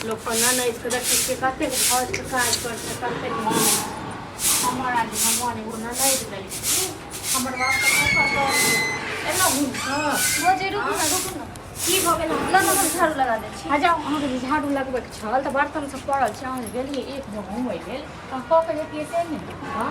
लोकके ननदिके देखै छियै कतेक घरके काज करै छै कतेक मन हमर आज भगवान एगो ननदि देलखिन हमर बाप तऽ कतऽ एना घुमि कऽ। भौजी, रुकू ने, रुकू ने। की भऽ गेल? ल ने, हम झाड़ू लगा दै छी। आ जाउ, अहाँके जे झाड़ू लगबैके छल तऽ बर्तन सब पड़ल छै। अहाँ जे गेलियै एक बेर घुमै लेल तऽ कऽ के जैतियै से नहि? हँ,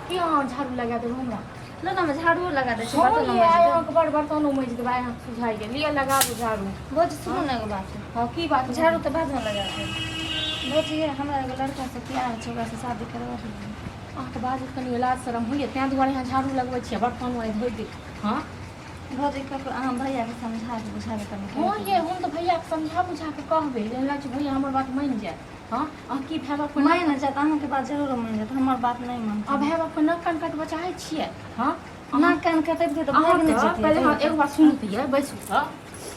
की अहाँ झाड़ू लगा देबै हमरा? ल ने, हम झाड़ूओ लगा दै छी। हँ। बर्तनो ये माजि आइ देब। अहाँके बड़ बर्तनो माजि देबै, आइ अहाँके सुझाइ गेल। लिअ, लगाबू झाड़ू। भौजी, सुनू ने एगो बात। हँ, की बात? झाड़ू तऽ बादमे लगा देब। भौजी ये, हमरा एगो लड़कासँ प्यार छै, ओकरासँ शादी करबा दियौ। अहाँके बाजू कनि लाज शरम होइए, ताहि दुआरे अहाँ झाड़ू लगबै छियै, बर्तन आइ धोइ दै। हँ। भौजी, ककरो अहाँ भैयाके समझा कऽ बुझा कऽ कनि हँ ये, हम तऽ भैयाके समझा बुझा कऽ कहबै, एहन लागै छै भैया हमर बात मानि जायत। हँ, अहाँ की भाय बापके मानि जायत? अहाँके बात जरूर मानि जायत, हमर बात नहि मानत। आ भाय बापके नख कान कटबऽ चाहै छियै? हँ? नाक कान कटेबतियै तऽ भागि नहि अहाँके पहिले जेतियै? हम एगो बात सुनू तऽ ये, बैसू तऽ।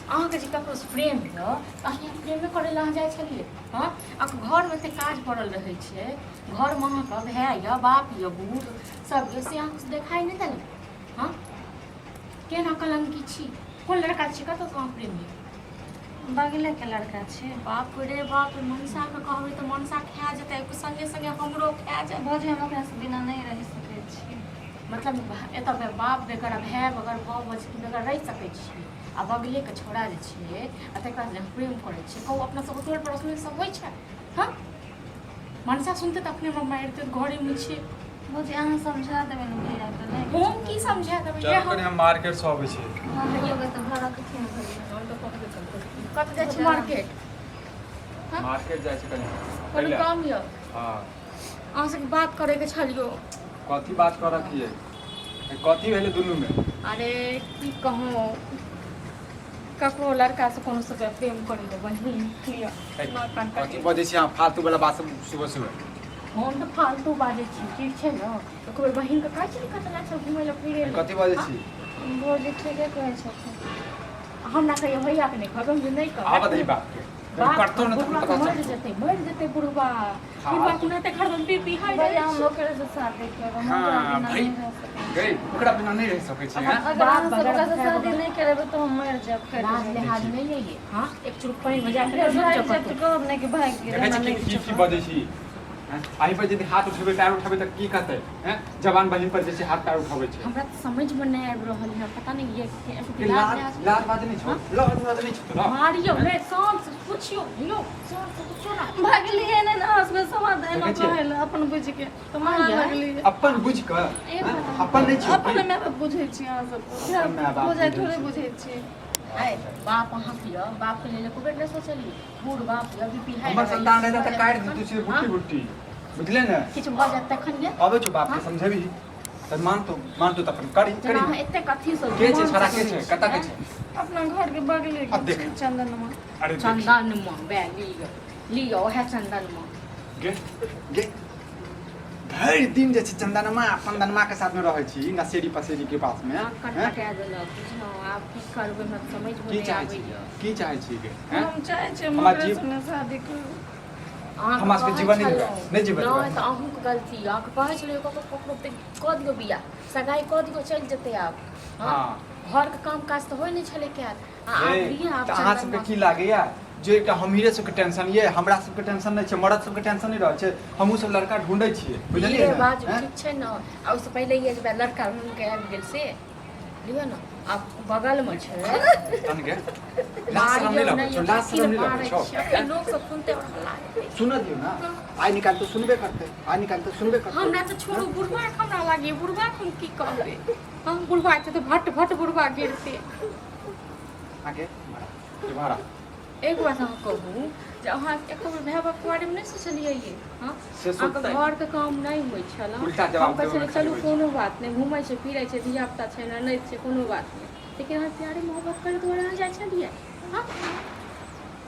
अहाँके जे ककरोसँ प्रेम यऽ तऽ अहाँ प्रेमे करै लए अहाँ जाइ छलियै? हँ, अहाँके घरमे एते काज पड़ल रहै छै, घरमे अहाँके भाय यऽ, बाप यऽ, बूढ़ सब यऽ, से अहाँके देखाइ नहि देलक? हँ, केना कलंकी छी? कोन लड़का छी? कतऽसँ अहाँ प्रेम यऽ? बगलेके लड़का छै। बाप रे बाप, मनसाके कहबै तऽ मनसा खा जेतै, संगे संगे हमरो खा जायत। भौजी, हम ओकरासँ बिना नहि रहि सकै छी। मतलब एतऽ बाप बेगर आ भाय बगैर, भाव बगैर रहि सकै छी, आ बगलेके छौड़ा जे छै आ तकरा जे हम प्रेम करै छियै? कहू, अपना सबके टोल पड़ोसमे सब होइ छै? हँ, मनसा सुनतै तऽ अपने हमरा मारि देत, घरेमे छियै। भौजी, अहाँ समझा देबै ने भैयाके, नहि? हम की समझा देबै? चलू, कनि हम मार्केट से अबै छी। हँ, कहबै तऽ भाड़ा कथी ने भैया। कतऽ जाइ छी मार्केट? मार्केट जाइ छी कनि। कोनो काम यऽ? हँ। अहाँ सबके बात करैके छलियो। कथी बात करऽ की है? कथी भेलै दुनूमे? अरे की कहूँ, ककरो लड़कासँ कोनो सबके प्रेम करै लए बहिन लिअ। कथी बजै छी अहाँ फालतू वाला बात सब सुबह सुबह? हम तऽ फालतू बाजै छी, ठीक छै ने? एक बेर बहिनके कहै छी कतऽ जाइ छै घुमै लए फिरै लए। कथी बजै छी? भौजी ठीके कहै छथिन। हमरा कहियो भैयाके नहि कहबै, हम जे नहि कहबै। आबऽ दही बापके, करतौ ने बुढ़वा पता मरि चलतौ। जेतै, मरि जेतै बुढ़वा। बुढ़वा कोनाते हरदम पी पी हारि भैया, हम ओकरे से शादी करब, हम ओकरा हाँ बिना भाइ नहि रह सकब। गई, ओकरा बिना नहि रहि सकै छी? हैं? अगर अहाँ सब बगर ओकरा से भाय शादी बगर। नहि करेबै तऽ हम मरि जायब, कटि लाज जायब। लिहाज नहि अइ? हँ, एक चुरुक पानि मे जाके फेर डूबि भागि जाउ जायब कतौ। तऽ कहब नहि कि भागि गेल। देखै हमरा छी नहि की की किछो की बजै छी? हैं? एहि पर यदि हाथ उठेबै, पैर उठेबै तऽ की कहतै? हैं, जवान बहिन पर जे छै हाथ पैर उठबै छै। हमरा तऽ समझमे नहि आबि रहल है, पता नहि ये के लाज लाज बाज नहि छौ? लाज बाज नहि छौ तोरा? मारियौ ने, शांत से पुछियौ यौ, शांत से पुछियौ ने। भागलियै नहि ने, अहाँ सबके समाद एना देखै छियै? कहै लए, अपन बुझि के तऽ मारऽ हाँ, लगलियै। अपन बुझि कऽ? हैं? अपन नहि छौ? अपन माय बाप बुझै छी अहाँ सबके? अपन माय-बाप हो जाइ बुझै थोड़े छी। बुझै छी। आइ बाप अहाँके यऽ, बापके लेल एको बेर नहि सोचलियै? बूढ़ बाप यऽ, बीपी हाई। हमर संतान रहता तऽ काटि दितौ सीधे बुट्टी बुट्टी, बुझले ने? किछु भऽ जायत तखन ये? अबै छौ बापके समझेबही तऽ मानतो, मानतो तऽ अपन करी जेना करी। अहाँ एतेक अथी से के छै छोड़ा? के छै? कतऽ के छै? अपना घर के बगले अब के देख। छै, चंदनमा। अरे देख। चंदन मे वएह लिअ, लिअ, उएह चंदन मे। गे गे, भरि दिन जे छै चंदनमा आ चंदनमा के साथ में रहै छी, नशेरी पसेरी के पास में। नाक कान हैं? कटा देलक, बुझलहुँ? आब की करबै, हमरा तऽ समझमे की नहि चाहै छी? आबैए। की चाहै छी गे? हैं? हम चाहै छी हम हमरा ओकरे जीव- संगे शादी करू। अहाँके हमरा सबके कहै जीवन नहि देबै, छलहुँ। नहि जीबै देबै। नहि तऽ अहूँके गलती यऽ। अहाँके कहै छलियै ककरो ककरो तऽ कऽ दियौ बियाह, सगाइ कऽ दियौ, चलि जेतै आब। हँ, हँ। घरके काम काज तऽ होइ नहि छलै कयल, आ आब हे, लिअ आब तऽ अहाँ चंदनमा। सबके की लागैया जे एकटा हमहीरे सबके टेंशन ये, हमरा सबके टेंशन नहि छै? मरद सबके टेंशन नहि रहै छै? हमहूँ सब लड़का ढूंढै छियै, बुझलियै धीरे ने? बाजू। हैं? ठीक छै ने? आ ओहिसँ पहिले ये जे लड़का ढूँढि कऽ आबि गेल से लिअ ने, आब बगलमे छै। तहन गे, लाज शरम नहि लगै छौ? लाज शरम नहि लगै छौ? छौ लोक सब सुनते और हल्ला हेतै। सुनऽ दियौ ने, आइ निकालि तऽ सुनबे करतै, आइ निकालि तऽ सुनबे करतै। हमरा तऽ छोड़ू, बुढ़वा के हमरा लागैए, बुढ़वा के हम की कहबै? हम बुढ़वा छै तऽ भट भट बुढ़वा गिरते। आगे भाड़ा। एक बात अहाँ कहू जे अहाँ एको बेर भाय बापके बारेमे नहि सोचलियै ये? हँ? से अहाँके सोचतै। घरके काम नहि होइ छल? उल्टा जवाब हम कहै देबऽ छलियै मे चलू खाली। कोनो बात नहि, घूमै छै फिरै छै, धिया पुता छै, ननैद छै, कोनो बात नहि, लेकिन अहाँ प्यारे मोहब्बत करै दुआरे अहाँ जाइ छलियै? हँ?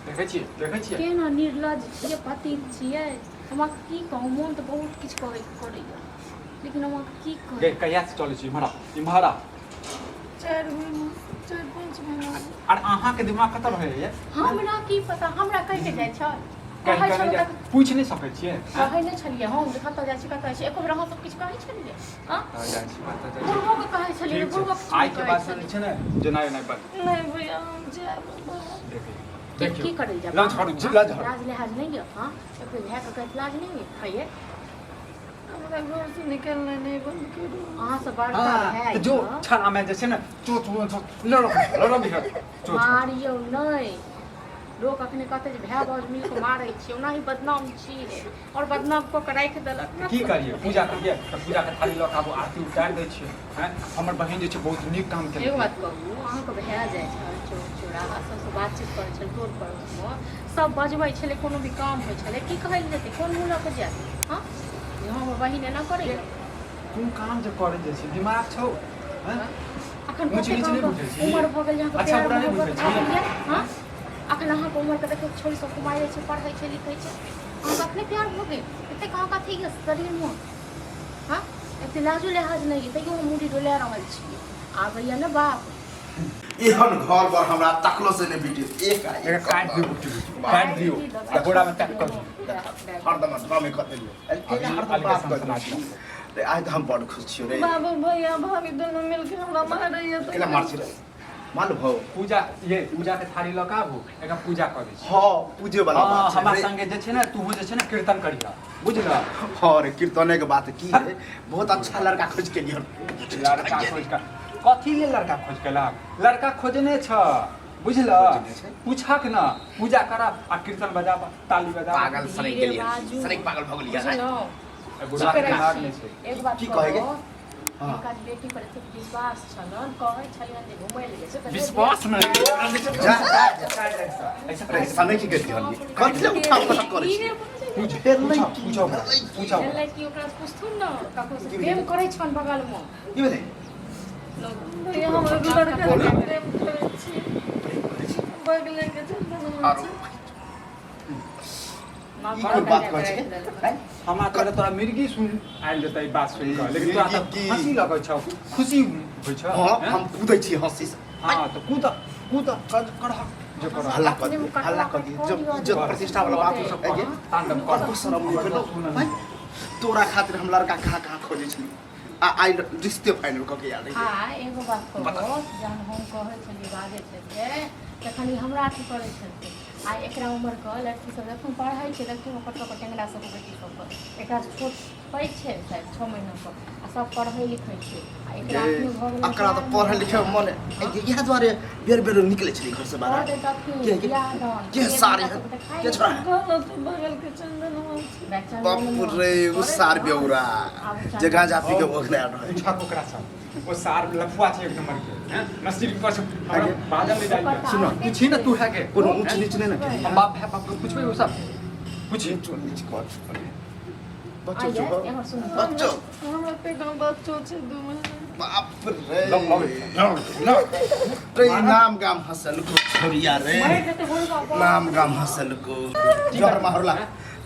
देखै छियै, देखै छियै। केना निर्लज छियै, पति छियै। हम अहाँके की कहू, मोन तऽ बहुत किछु कहैके करैए, लेकिन हम अहाँके की कहू? गे, कहिया से चलै छी? इम्हर आ, इम्हर आ। 4 महीना, 4-5 महीना। आर अहाँके दिमाग कतऽ रहैए? हमरा की पता, हमरा कहि के जाइ छल? कहि कहै कऽ नहि छलहुँ जाइ, पूछि नहि सकै छियै? आँय? कहै नहि छलियै हम जे कतऽ जाइ छी, कतऽ जाइ छी? एको बेर अहाँ सब किछु कहै छलियै? हँ? कतऽ जाइ छी, कतऽ जाइ छी? बुढ़बोके कहै छलियै? ठीक बुढ़बो छै, आइ के बाद से जे छै ने जेनाइ एनाइ बंद। नहि भैया, हम जायब बाहर। देखै की देखियौ की करै जाब लाज हरू हाँ? लाज हरू लाज लिहाज नहीं यऽ हाँ एकरो भाय के कहैत लाज नहीं यऽ है हमरा घर से निकलना नहीं बंद करू। अहाँ से बड़का हाँ भाय तऽ जो यऽ। छाना में जे छै ने चो चो चो लड़ो लड़ो भी चो चो मारियौ नहि लोक अखने कहतै जे भाय भाउज मिल कऽ मारै छियै ओनाही बदनाम छी रे आओर बदनाम कऽ कऽ राखि देलक ने की करियै पूजा करियै तऽ पूजाके थाली लऽ कऽ आबू आरती उतारि दै छियै आँय हमर बहिन जे छै बहुत नीक काम एगो केलकै बात कहू अहाँके भए जाइ छल चौक चौराहा सबसँ बातचीत करै छल टोल पड़ोसमे सब बजबै छलै कोनो भी काम होइ छलै की कहै लए जेतै कोन मुँह लऽ कऽ जायत हँ जे हमर बहिन एना करैए कोन काम जे करै जाइ छै दिमाग छौ आँय अखन ऊँच कतेक नीच नहि अहाँके बुझै छी उमर भऽ गेल जे अहाँके अच्छा प्यार बुरा नहि मोहब्बत बुझै भऽ छी गेल यऽ हँ अखन अहाँके उमरके देखियौ छोरी सब कुमारि छै पढ़ै छै लिखै छै अहाँके अखने प्यार भऽ गेल एतेक अहाँके अथी यऽ शरीरमे हँ एते लाजो लिहाज नहि यऽ तैयो हम मुड़ी डोला रहल छियै आबैया ने बाप एहन घर पर हमरा तकलो से नहि भेटल एक आ एकरा एक काटि दियौ बुटी बुटी काटि दियौ आ बोरामे पैक कऽ दियौ हरदम ड्रामे कऽ देलियै अरे केना हरदम अलगे बात कऽ सनसना देलियै? रे आइ तऽ हम बड़ खुश छियौ रे बाबू भैया भाभी दुनू मिलके हमरा मारैया केना मार छी रे माल भौ पूजा ये पूजा के थाली लऽ कऽ आबू एकरा पूजा कऽ दै छी हाँ पूजे वाला हाँ बात छै हमरा रे। संगे जे छै ने तूहू जे छै ने कीर्तन करिह बुझलह हाँ रे कीर्तने के बात की है बहुत अच्छा लड़का खोज के लियो लड़का खोज कऽ कथी ले लड़का खोज केलक लड़का खोजने छ बुझलह खोजने छै। पूछक न पूजा कर आ कीर्तन बजाब ताली बजाब पागल सनक धीरे गेलियै बाजू। सनक पागल भऽ गेलियै बुझलहुँ बुढ़ा के की करै दिमाग छी? नहि छै एक बात की कहै गे? कहू हाँ। हुनका बेटी पर एतेक विश्वास छलनि कहै छलियनि जे घुमै लए गेल छै तऽ विश्वास नहि जा जा ऐसा अरे सनक गेलियै कथी ले उठा पटक करै छी पूछ भेलै पूछ की? पूछ भेलै की? पूछ भेलै कि ओकरा से पुछथुन ने ककरो से प्रेम करै छनि बगलमे की भेलै भैया हम एगो लड़का से प्रेम करै छी बगले के चंदन आरो ई कोन बात कहै छै आँय? हमरा तोरा तोरा मिर्गी सुन आयल जेतै ई बात सुनि कऽ लेकिन तोरा तऽ मिर्गी की? हँसी लगै छौ खुशी होइ छौ हाँ हैं? हम कूदै छी हँसी से हाँ तऽ कूद कूद कर करह जे करह हल्ला कर दियौ हल्ला कर दियौ जब इज्जत प्रतिष्ठा वाला बात सब है कर तांडव कर कतो शरम नहि भेलौ आँय? तोरा खातिर हम लड़का कहाँ कहाँ खोजै छली आ आइ रिश्ते फाइनल कऽ के आयल रहियै आ एगो बात कहबो जहन हम कहै छलियै बाजै छलियै तखन ई हमरा अथी करै छलखिन आ एकरा उमरके लड़की सब जखन पढ़ै छै देखियौ ओकर सबके टेंगरा सबके बेटी सबके एकरा से छोट पैघ छै शायद 6 महीनाके आ सब पढ़ै लिखै छै आ एकरा गे, अखने भऽ गेलै एकरा तऽ पढ़ै लिखै मे मन इएह दुआरे बेर बेर निकलै छलै घरसँ कऽ बाहर देतथिन के- के- बियाह दान के सारे है? के छोड़ा है? कहलहुँ तऽ बगल के चंदन छै बाप रे उ सार बेौरा जे गांजा पी के ओखले रहै पूछक ओकरा सब ओ सार लफुआ छै एक नंबर के हैं नसीब पर से हमरा आगे। बाजल नहि जाइ सुनो। तू छी ने तू है के कोनो ऊँच नीच नहि ने केलियै। हम बाप भाय बाप के पूछबै ओ सब पूछी ऊँच नीच कर बच्चो आइए, जो यहाँ सुनू। बच्चो हमरा पेट में बच्चो छै 2 महीना बाप रे लग लग लग रे नाम गाम हसल को छोरिया रे मरि जेतै बुढ़बा बाप। नाम गाम हसल को जहर माहौला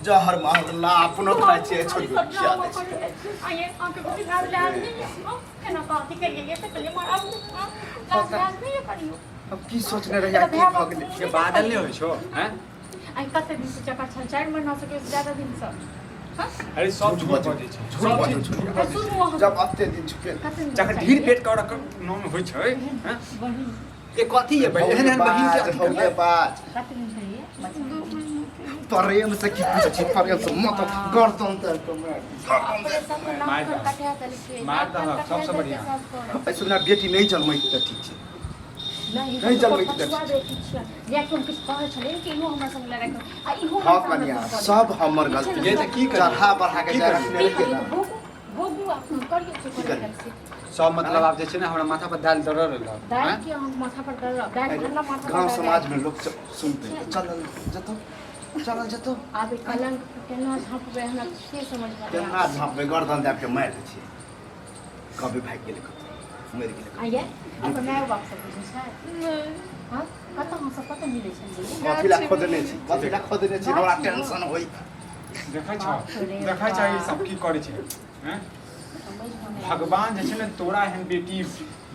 जहर माहौला अपनो खाइ छियै छोरी सब खिया ड्रामा दै छै करै छै। आइए, अहाँके गोटी लाज लाज नहि यऽ? हँ? केना कहती करियै तऽ कहलियै मार आबू हँ? लाज लाज नहि यऽ करियौ अब की सोचने रहियै की भऽ गेलै के बादल नहि होइ छौ हैं आइ कते दिन से चक्कर छल 4 महीना से कि ज्यादा दिन से हँ? अरे सब झूठ झूठ बजै बजै छै झूठ सब बजै चीज छै। झूठ आ बजै छै सुनू अहाँ जब अते दिन छुपेल कते दिन जखन ढीर पेट कर नाम होइ छै हैं बहिन ए कथी ये बहिन एहन एहन बहिन के अथी हौले करबै? बाज कते दिन छलियै बच्चा 2 महीना के प्रेम से की पूछै छी प्रेम से मत गर्दन तर के मार गर्दन अपने सबके नाक मारि पर दहक। कटा देलकै मारि नाक दहक, पर सबसँ कटा बढ़िआँ। देलकै सबके। ऐसे बिना बेटी नहि जन्मै तऽ ठीक छै नहि नहीं जन्मै तऽ तऽ बेटी छियै जाके हम किछु कहै छलियै कि इहो हमरा संग लड़ाइ कर आ इहो हाँ हमरा संग कनिया लड़ाइ कर। सब हमर गलती ये तऽ की करियै? चढ़ा बढ़ा के की जाय करियै? रखने की रहियै करियै ने भोगू भोगू अपन करियौ से की करै करियै? से सब मतलब आब जे छै ने हमरा माथा पर दालि दरड़ रहल दालि के अहाँ माथा पर दरड़ दालि हमरा माथा पर गाँव दरड़। समाज में लोग सब सुनते चलल जतो चलल जतो आब ई कलंक केना झाँपबै हमरा से समझ में नहि केना आबै। झाँपबै गर्दन दाबि के मारि दै छियै कभी भागि गेलै कतौ मरि गेलै आ ये अपन माय बाप सब बुझै छै नहि हँ कतऽ हम सब कतऽ मिलै छलियै कथी ला खोदने छी कथी ला खोदने छी हमरा टेंशन होइ देखै छ बाप रे देखै छ ई बाप। सब की करै छै हैं समझ में नहि आबै। भगवान जे छै ने तोरा एहन बेटी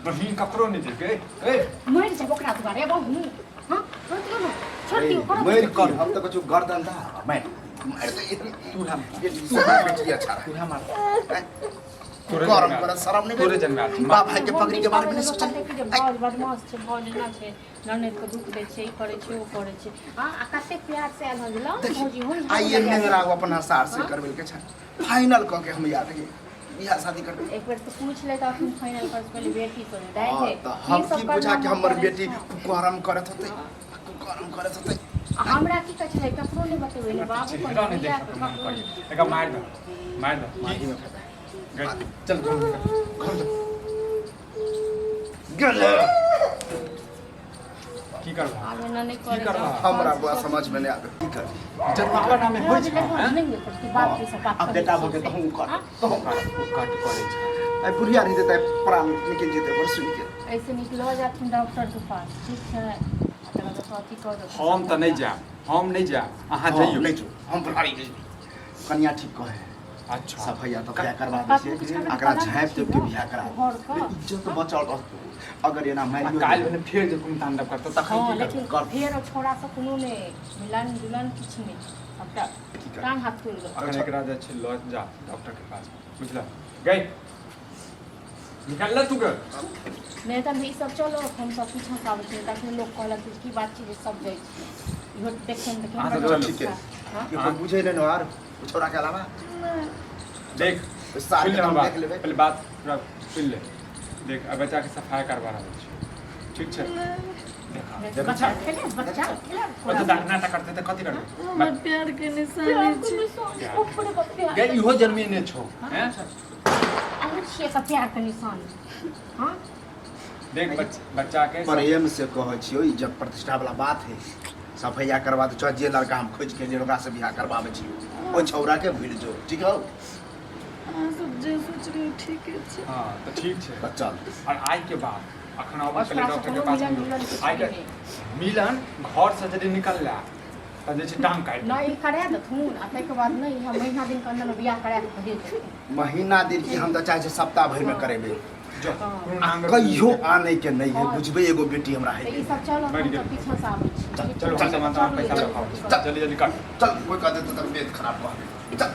बहिन ककरो नहि देलकै ए मरि जाब ओकरा दुआरे बहू हँ छोड़ दियौ ने छोड़ दियौ करऽ मरि की हम तऽ कहै गर्दन दा मारि मारि दे तू हम बेटी बेटी अच्छा तू हम रहे तोरे गरम जन्म करत शरम नहीं तोरे जन्म आयल छै। बाप भाई के पगड़ी के बारे में नहीं सोचल सोचल जे भौज बदमाश छै, भौज एना छै, ननद के दुख दै छै, ई करै छै, ओ करै छै। हाँ, आ कते प्यार से आयल हँ गेलौ भौजी हुन। आइए नेंगरा ओ अपना सार से करबेल के छै फाइनल क के हम याद के बियाह शादी करबे। एक बेर तऽ पूछ ले तऽ अखन फाइनल कर से पहिले बेटी पर दाइ हाँ, हे। तऽ हम सब की बुझा करना कि हमर करै बेटी छौ। कुकरम करत होतै, कुकरम करत होतै। आ हमरा की कहै छलै, ककरो नहि बतेबै ने बाबू को, चेहरा नहि भैया देखऽ को, के मन ककरो करै। नहि। एकरा मारि दह, मारि दह। माही में फायदा। गई, चल घर निकल। घर जा गेले। की करबह? आब एना नहि की करै। करबह? हमरा बुआ समझ में नहीं आवे की करी। जन्मावा नामे होइ छै, हैं? नहि पड़तै बाप के सब बात। अब बेटा भऽ गेल तहूँ कर, तहूँ कर। कट करै छै। आइ बुढ़िया रही तऽ प्राण निकलि जेतै बड़ सुनि के। ऐसे निकलो जाथिन डॉक्टर के पास, ठीक छै? आ तकर बाद अथी कऽ देथिन। हम तऽ नहि जायब, हम नहि जायब, अहाँ हाँ, जइयौ। नहि जो, हम बुढ़ारी नहि जेबै। कनिया ठीक कहे। अच्छा। सफैया तऽ बियाह करबा दै छियै, एकरा झाँपि तोपि के बियाह करा घर के इज्जत बचल रहतौ। अगर एना आ मारियो काल्हि भने फेर जे कोनो तांडव करतौ तखन हँ की करबै? लेकिन कर। फेर ओ छौड़ा से कोनो नहि मिलन जुलन किछु नहि, सबटा की करबै? टांग हाथ तोड़ि देलक। अखन एकरा जे छै लऽ जा डॉक्टर के पास, बुझलह? गई, निकल ले तू गे। नहि तऽ ई सब चलो, हम सब पीछा से आबै छियै। तखन लोक कहलक कि की बात छै जे सब जाइ छै, इहो देखैमे तऽ अहाँ केहन सब बड़ चलू। ठीक है। हँ? केओ बुझै नहि ने आर ओ छौड़ा के अलावा। देख, सार सुन के ले हम हमर बात। देख लेबै। पहिले बात पूरा सुन ले। देख, आ बच्चा के सफाई करवा रहल छी, ठीक छै? देखा बच्चा खेले, बच्चा खेले। ओते नाटक करतै तऽ कथी करतै? हमर प्यार के निशानी छै। ऊपर प्यार गई, इहो जन्मी ने छौ, हैं? अहाँ छियै सब प्यार के निशानी। हाँ। देख, बच्चा के प्रेम से कहै छियौ, इज्जत प्रतिष्ठा वाला बात है। सफैया करवा दे जे लड़का हम खोज के जे ओकरा से बियाह करवाबै छियौ, ओहि छौड़ा के भूलि जो, ठीक हौ? अहाँ सब जे सोच रहे हो ठीके छै। हाँ तऽ ठीक छै। तऽ चल। और आइ के बाद अखन आबै पहिले ओकरा से डॉक्टर के कोनो पास। मिलन जुलन किछु आइ के नहि। मिलन घर से यदि निकलला तऽ जे छै टांग काटि। नहि, ई करा देथुन आ ताहिके बाद नहि हम महीना दिन के अन्दरमे बियाह करा कऽ भेज देथुन। महीना दिन की, हम तऽ चाहै छियै सप्ताह भरिमे करेबै। जो हाँ। कोनो आ नांगर कहियो आनै के नहि है। हाँ। बुझबै, एगो बेटी हमरा है। तऽ ई सब चलो, बढ़ि हम गेल। सब पीछा से आबै छी। चलो, हम सामान सामान पैसा लऽ खाओ, चल। जल्दी जल्दी कर। चल, कोइ कह देतौ तऽ तबियत खराब कह दे, चल।